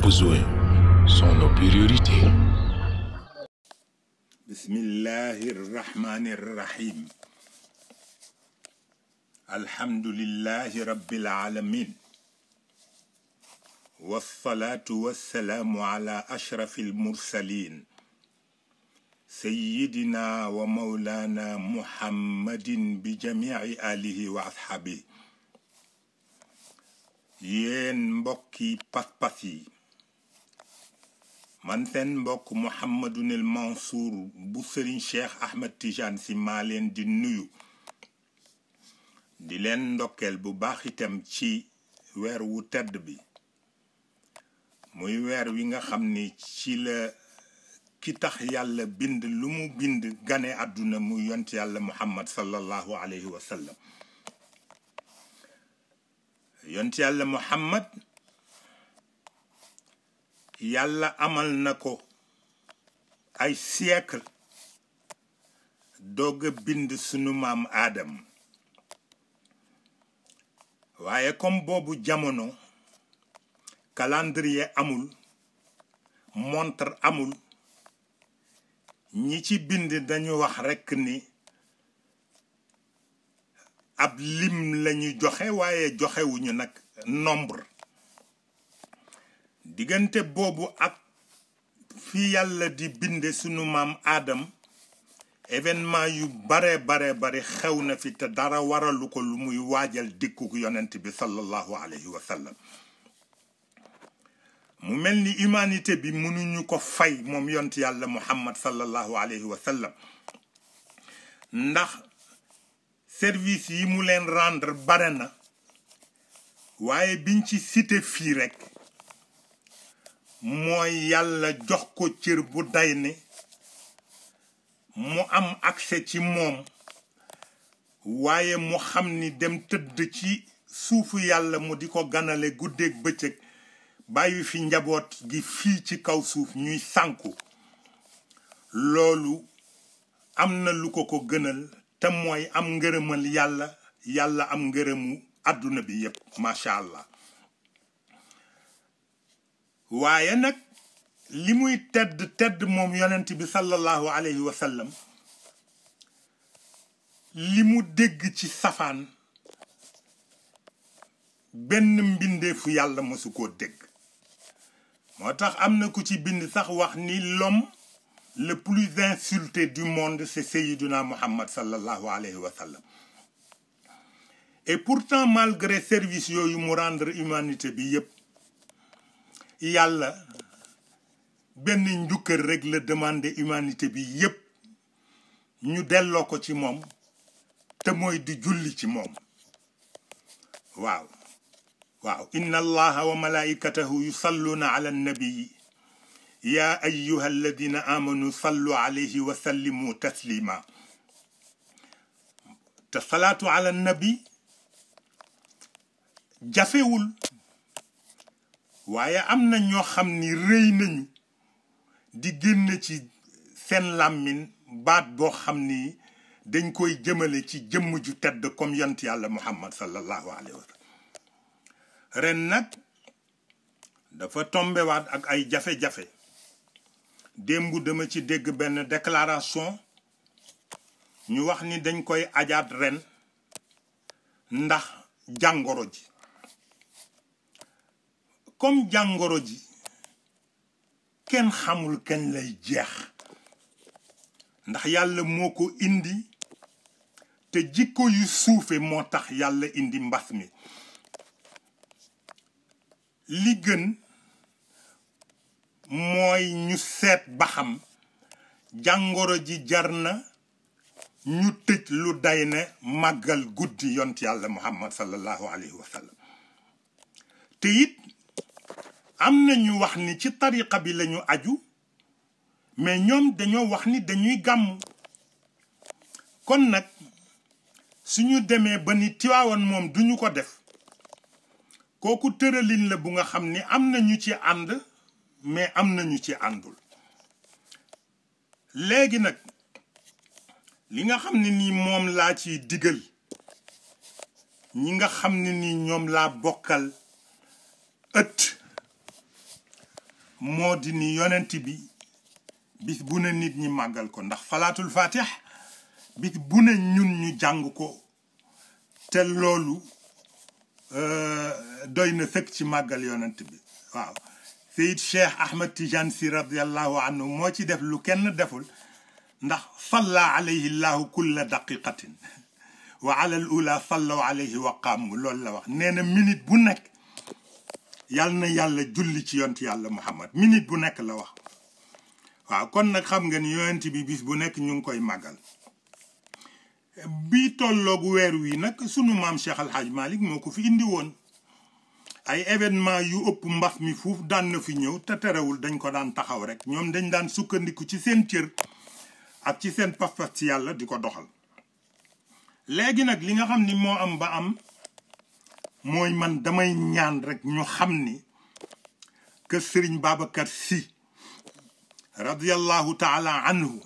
besoins sont nos priorités. Bismillahirrahmanirrahim. Alhamdulillahi rabbil alamin. Wassalatu wassalamu ala ashrafil mursalin. Sayyidina wa maulana Muhammadin bi jami'i alihi wa ashabihi. Yéen mbokki pas-pas yi man seen mbokk Mouhamadunil Mansour bu Serigne Cheikh Ahmed Tidiane Sy maa leen di nuyu di leen ndokkeel bu baax itam ci weer wu tedd bi muy weer wi nga xam ni ci la ki tax yàlla bind lu mu bind gane àdduna mu yont yàlla Muhammad sallallahu alayhi wa sallam yont yàlla Muhammad yàlla amal na ko ay siècle doog a bind sunu maam Aadam waaye comme boobu jamono calendrier amul montre amul ñi ci bind dañu wax rekk ni ab lim lañu joxe waaye joxewuñu nag nombre diggante boobu ak fi yàlla di binde sunu maam Aadam événement yu bare xew na fi te dara waralu ko lu muy waajal dikkuk yonent bi sallallahu alayhi wa sallam mu mel ni humanité bi mënuñu ko fay moom yont yàlla Muhammad sallallahu alayhi wa sallam ndax service yi mu leen rendre bare na waaye biñ ci cité fii rekk mooy yàlla jox ko cër bu day ne mu am accès ci moom waaye mu xam ni dem tëdd ci suufu yàlla mu di ko ganale guddeeg bëccëg bàyyi fi njaboot gi fii ci kaw suuf ñuy sànku loolu am na lu ko gënal te mooy am ngërëmal yàlla am ngërëmu àdduna bi yépp macha allah waaye nag li muy tedd moom yonent bi sallallahu alayhi wa sallam li mu dégg ci safaan benn mbindeefu yàlla mësu koo dégg moo tax am na ku ci bind sax wax ni l'homme le plus insulté du monde c'est Sayyiduna Muhammad sallallahu alayhi wa sallam et pourtant malgré service yooyu mu rendre humanité bi yépp yàlla benn njukkër rek la demandé humanité bi yépp ñu delloo ko ci moom te mooy di julli ci moom waaw inna allaha wa malaikatahu yusalluna ala nabii ya ayyuha alladina amanu sallu alayhi wa sallimu taslima te salaatu ala nabi jafewul waaye am na ñoo xam ni rëy nañu di génn ci seen làmmiñ baat boo xam ni dañ koy jëmale ci jëmm ju tedd comme yont yàlla Muhammad sallallahu alayhi wa sallam ren nag dafa tombewaat ak ay jafe-jafe démb dama ci dégg benn déclaration ñu wax ni dañ koy ajaat ren ndax jàngoro ji comme jàngoro ji kenn xamul kañ lay jeex ndax yàlla moo ko indi te jikko yu suufe moo tax yàlla indi mbas mi li gën mooy ñu seet ba xam jàngoro ji jar na ñu tëj lu day ne màggal guddi yont yàlla Muhammad sallallahu alayhi wa sallam te it am na ñu wax ni ci tariqa bi lañu aju mais ñoom dañoo wax ni dañuy gàmm kon nag suñu demee ba ni Tiwaawan moom duñu ko def kooku tëralin la bu nga xam ni am na ñu ci ànd mais am na ñu ci àndul léegi nag li nga xam ne nii moom laa ciy digal ñi nga xam ne nii ñoom laa bokkal ëtt moo di ni yonent bi bis bu ne nit ñi màggal ko ndax salaatul fatih bis bu ne ñun ñu jàng ko te loolu doy na sëkk ci màggal yonent bi waaw Seyid Cheikh Ahmed Tidiane Sy radiallahu anhu moo ci def lu kenn deful ndax salla alayhi llahu kulla daqiqatin wa ala al ula sallaw alayhi wa qaamu loolu la wax nee na minute bu nekk yàlla na yàlla julli ci yonent yàlla Muhammad minute bu nekk la wax waaw kon nag xam nga ni yonent bi bis bu nekk ñu ngi koy màggal bi tolloog weer wi nag sunu maam Cheikh Al Hadj Malick moo ko fi indi woon ay événement yu ëpp mbas mi fuuf daan na fi ñëw te terewul dañ ko daan taxaw rek ñoom dañ daan sukkandiku ci seen cër ak ci seen pas-pas ci yàlla di ko doxal léegi nag li nga xam ni moo am ba am mooy man damay ñaan rek ñu xam ni que Serigne Babacar Sy radiyallahu taala anhu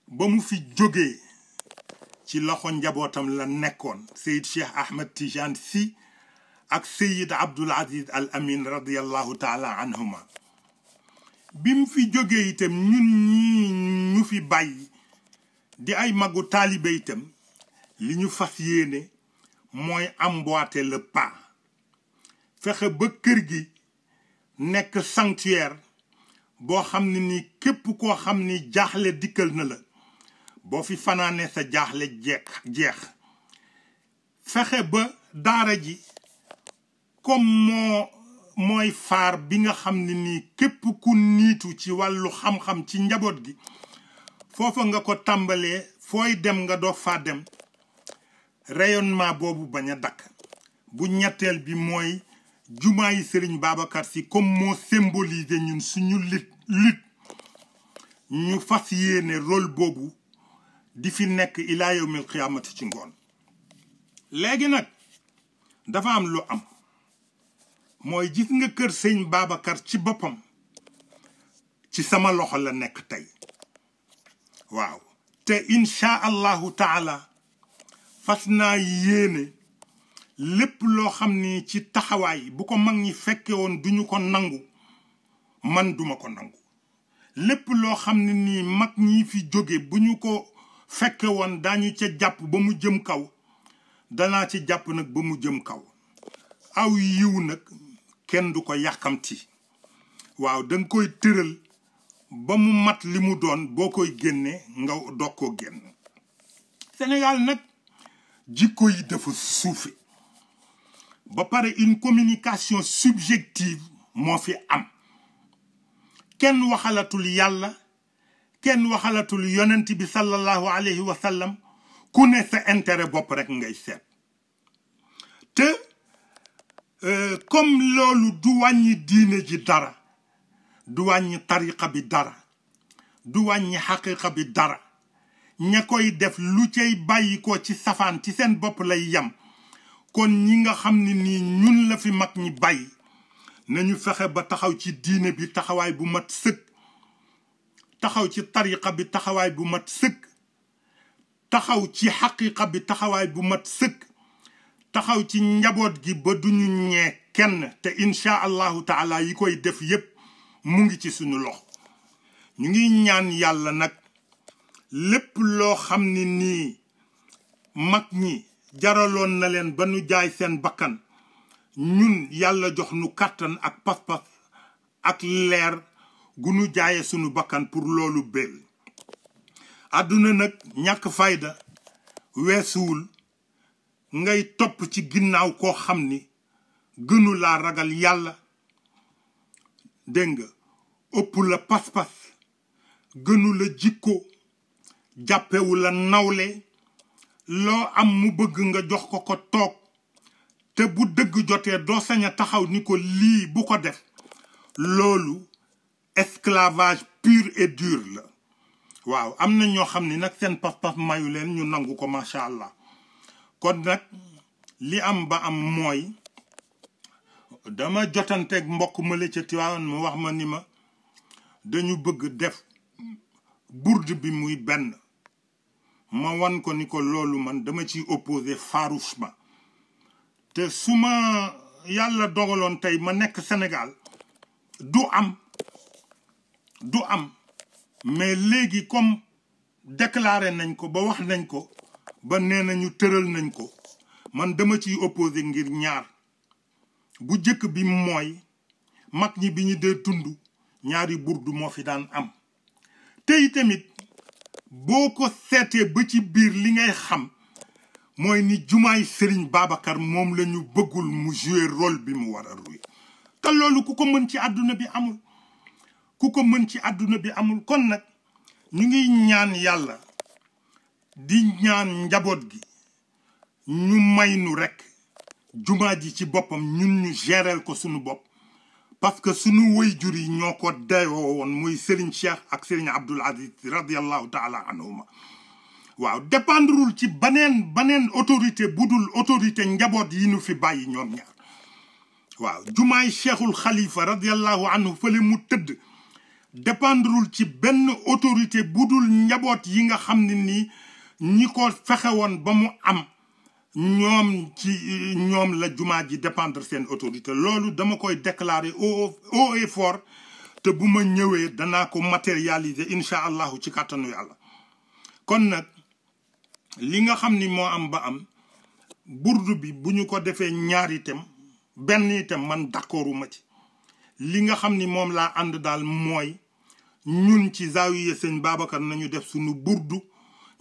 ba mu fi jógee ci loxo njabootam la nekkoon Seyid Cheikh Ahmed Tidiane Sy ak Seyid Abdoul Aziz Al Amin radiyallahu taala anhuma bi mu fi jógee itam ñun ñi ñu fi bàyyi di ay magu taalibe itam li ñu fas yéene mooy emboîter le pas fexe ba kër gi nekk sanctuaire boo xam ne ni képp koo xam ni jaaxle dikkal na la boo fi fanaane sa jaaxle jeex fexe ba daara ji comme mooy faar bi nga xam ne nii képp ku niitu ci wàllu xam-xam ci njaboot gi foofa nga ko tàmbalee fooy dem nga doog faa dem rayonnement boobu bañ a dakk bu ñetteel bi mooy jumaa yi Serigne Babacar Sy comme moo symbolisé ñun suñu lutte ñu fas yéene rôle boobu di fi nekk ilaa yawmil qiyaamati ci ngoon léegi nag dafa am lu am mooy gis nga kër sëñ Babacar ci boppam ci sama loxo la nekk tey waaw te insha allahu taala fas naa yéene lépp loo xam ni ci taxawaay bu ko mag ñi fekke woon duñu ko nangu man duma ko nangu lépp loo xam ne nii mag ñi fi jóge bu ñu ko fekke woon daañu ca jàpp ba mu jëm kaw danaa ci jàpp nag ba mu jëm kaw aw yiw nag kenn du ko yàkkamti waaw danga koy tëral ba mu mat li mu doon boo koy génne nga doog koo génn Sénégal nag jikko yi dafa suufe ba pare une communication subjective moo fi am kenn waxalatul yàlla kenn waxalatul yonent bi sallallahu alayhi wa sallam ku ne sa intérêt bopp rek ngay seet te comme loolu du wàññi diine ji dara du wàññi tariqa bi dara du wàññi xaqiqa bi dara ña koy def lu cay bàyyi ko ci safaan ci seen bopp lay yam kon ñi nga xam ne nii ñun la fi mag ñi bàyyi nañu fexe ba taxaw ci diine bi taxawaay bu mat sëkk taxaw ci tariqa bi taxawaay bu mat sëkk taxaw ci xaqiqa bi taxawaay bu mat sëkk taxaw ci njaboot gi ba duñu ñee kenn te insha allahu taala yi koy def yépp mu ngi ci suñu loxo ñu ngi ñaan yàlla nag lépp loo xam ne nii mag ñi jaraloon na leen ba nu jaay seen bakkan ñun yàlla jox nu kàttan ak pas-pas ak leer gu nu jaaye sunu bakkan pour loolu bél àdduna nag ñàkk fayda weesuwul ngay topp ci ginnaaw koo xam ni gënu laa ragal yàlla dégg nga ëpp la pas-pas gënu la jikko jàppewu la nawle loo am mu bëgg nga jox ko toog te bu dëgg jotee doo sañ a taxaw ni ko lii bu ko def loolu esclavage pur et dur la waaw am na ñoo xam ni nag seen pas-pas mayu leen ñu nangu ko macha allah kon nag li am ba am mooy dama jotanteeg mbokk ma la ca Tiwaawan mu wax ma ni ma dañu bëgg def bourde bi muy benn ma wan ko ni ko loolu man dama ciy opposé farouchement te su ma yàlla dogaloon tey ma nekk Sénégal du am mais léegi comme déclaré nañ ko ba wax nañ ko ba nee nañu tëral nañ ko man dama ciy opposé ngir ñaar bu jëkk bi mooy mag ñi bi ñu dee tund ñaari burdu moo fi daan am tey tamit boo ko seetee ba ci biir li ngay xam mooy ni jumaay Serigne Babacar moom la ñu bëggul mu jouer rôle bi mu war a jouer te loolu ku ko mën ci àdduna bi amul kon nag ñu ngi ñaan yàlla di ñaan njaboot gi ñu may nu rekk jumaa ji ci boppam ñun ñu géreel ko sunu bopp parce que sunu waajur yi ñoo ko dayoo woon muy Serigne Cheikh ak Serigne Abdoul Aziz radiallahu taala anhuma waaw dépendrul ci baneen autorité budul autorité njaboot yi nu fi bàyyi ñoom ñaar waaw jumaay Cheikhul Khalifa radiallahu anhu fële mu tëdd dépendrul ci benn autorité budul njaboot yi nga xam ne nii ñi ko fexe woon ba mu am ñoom la jumaa ji dépendre seen autorité loolu dama koy déclarer haut et fort te bu ma ñëwee danaa ko matérialiser incha allahu ci kàttanu yàlla kon nag li nga xam ni moo am ba am burdu bi bu ñu ko defee ñaari itam benn itam man d'accorduma ci li nga xam ni moom laa ànd daal mooy ñun ci zaawiya sëñ Babacar nañu def suñu burdu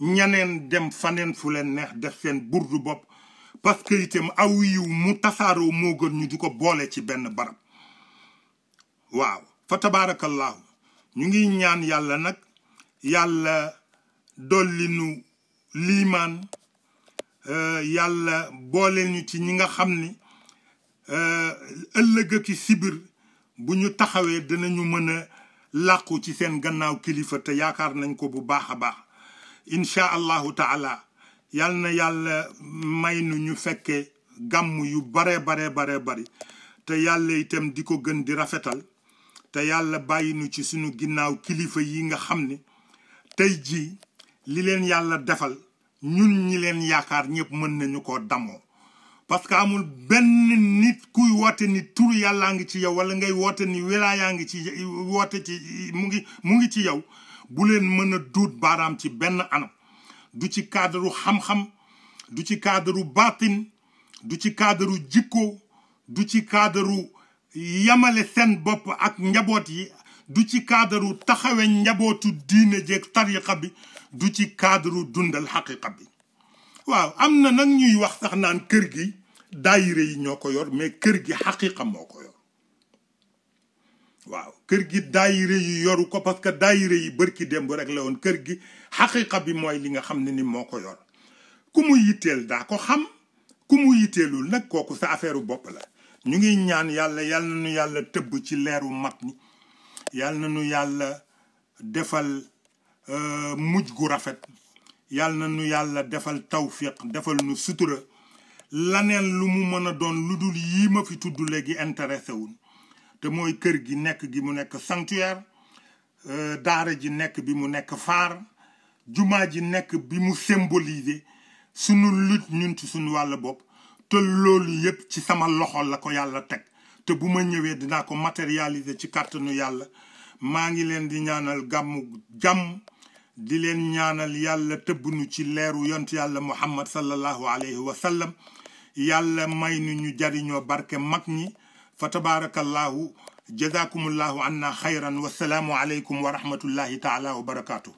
ñaneen dem faneen fu leen neex def seen burdu bopp parce que itam aw yiw mu tasaaroo moo gën ñu di ko boole ci benn barab waaw fa tabarakallahu ñu ngi ñaan yàlla nag yàlla dolli nu liimaan yàlla boole ñu ci ñi nga xam ni ëllëg ki sibir bu ñu taxawee dinañu mën a làqu ci seen gannaaw kilifa te yaakaar nañ ko bu baax a baax incha allahu taala yal na yàlla may nu ñu fekke gàmm yu bare bari te yàlla itam di ko gën di rafetal te yàlla bàyyi nu ci sunu ginnaaw kilifa yi nga xam ni tey jii li leen yàlla defal ñun ñi leen yaakaar ñëpp mën nañu ko damoo parce que amul benn nit kuy woote ni tur yàllaa ngi ci yow wala ngay woote ni wilaayaa ngi ci woote ci mu ngi ci yow bu leen mën a duut baaraam ci benn anam du ci cadre xam-xam du ci cadre baatin du ci cadre jikko du ci cadre yamale seen bopp ak njaboot yi du ci cadre taxawe njabootu diine jeeg tariqa bi du ci cadre dundal xaqiqa bi waaw am na nag ñuy wax sax naan kër gi daayire yi ñoo ko yor mais kër gi xaqiqa moo ko yor waaw kër gi daayire yi yoru ko parce que daayire yi bërki démb rek la woon kër gi xaqiqa bi mooy li nga xam ne ni moo ko yor ku mu yitteel daa ko xam ku mu yitteelul nag kooku sa affaire bopp la ñu ngi ñaan yàlla yal na nu yàlla tëbb ci leeru mag ñi yal na nu yàlla defal mujj gu rafet yal na nu yàlla defal tawfiq defal nu sutura laneen lu mu mën a doon lu dul yii ma fi tudd léegi intéressé wun te mooy kër gi nekk gi mu nekk sanctuaire daara ji nekk bi mu nekk phare jumaa ji nekk bi mu symboliser sunu lutte ñun ci sunu wàll bopp te loolu yépp ci sama loxo la ko yàlla teg te bu ma ñëwee dinaa ko matérialiser ci kàttanu yàlla maa ngi leen di ñaanal gàmmu jàmm di leen ñaanal yàlla tëbbnu ci leeru yont yàlla muhammad sallallahu alayhi wa sallam yàlla may nu ñu jariñoo barke mag ñi fa tabarakallahu jazakumullahu anna xayran wasalaamu alaykum wa rahmatullahi taala wa barakatuh